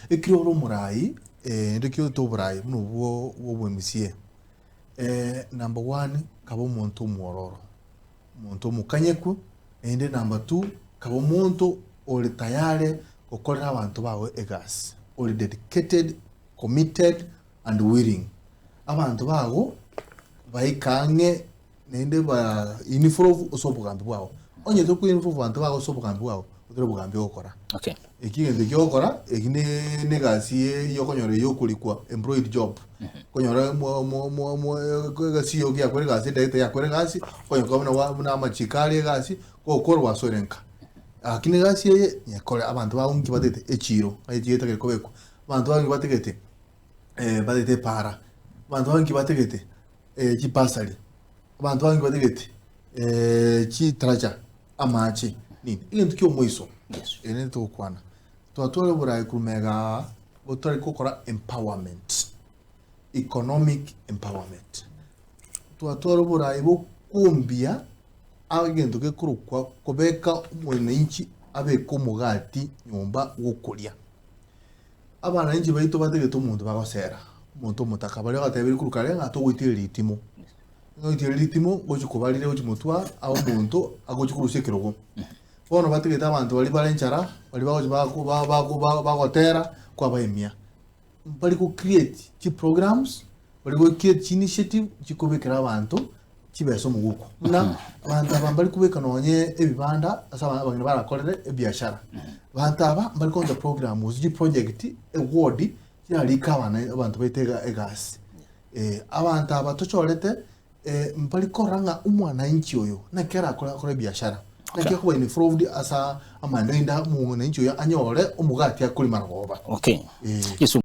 Ekero ore omorai, naende ekero oete oborai buna obwo bwa obo MCA, number one, kaba omonto omwororo, omonto omokanyeku, naende number two, kaba omonto ore tayare gokorera abanto bago egasi, ore dedicated, committed and willing. Abanto bago baike ang'e naende ba involve ase obogambi bwao. Onye tokwa involve abanto bago ase obogambi bwao, otari obogambi ogokora. Okay. Eki egento eki ogokora, eki ne ne egasi ye yokonyora yokorikwa employed job. Okonyora mo mo mo mo egasi eyo giakora egasi edaktari yakora egasi, okonyora buna bwa buna amachiko are egasi, gokora gwasoire nka. Lakini egasi eye, nyekore abanto bago nki batagete echiro, ng'ai echiro etagete kobekwa, abanto bago nki batagete batagete epaara, abanto bago nki batagete chibasari, abanto bago nki batagete chitaracha, amache, nini. Egento kia omoiso, Yes. ere nere togokwana, twatwara oboraai korwa magega aa, botari gokora empowerment, economic empowerment. Twatwara oboraai bokombia egento gekorokwa kobeka omwananchi abeke omogati nyomba gokoria. Abananchi baito batagete omonto bagosera, omonto omotaka, baria batebirie korwa kare ng'a togoitera ritimo, ng'a oitere ritimo ngochi kobarire gochi motwe aa abe omonto agochi korusia ekerogo. Bono batagete abanto baria bare enchara, baria bagochi bako ba- bako ba- bagotera kwabaemia. Mbari go create chiprograms, mbari go create chiinitiative chikobekera abanto chibesa omoguko. Buna abanto aba mbari kobeka nonye ebibanda ase aba abang'ina barakorere ebiashara. Abanto aba mbari koanza programs chiproject eward chirarike abana abanto baito ega egasi. Abanto aba tochorete mbari korora ng'a omwananchi oyo naki arakore akore ebiashara, naki akoba involved ase amaendeleo inde omwananchi oyo anyore omogati akorima marogoba. Okay. Eh. Yesu.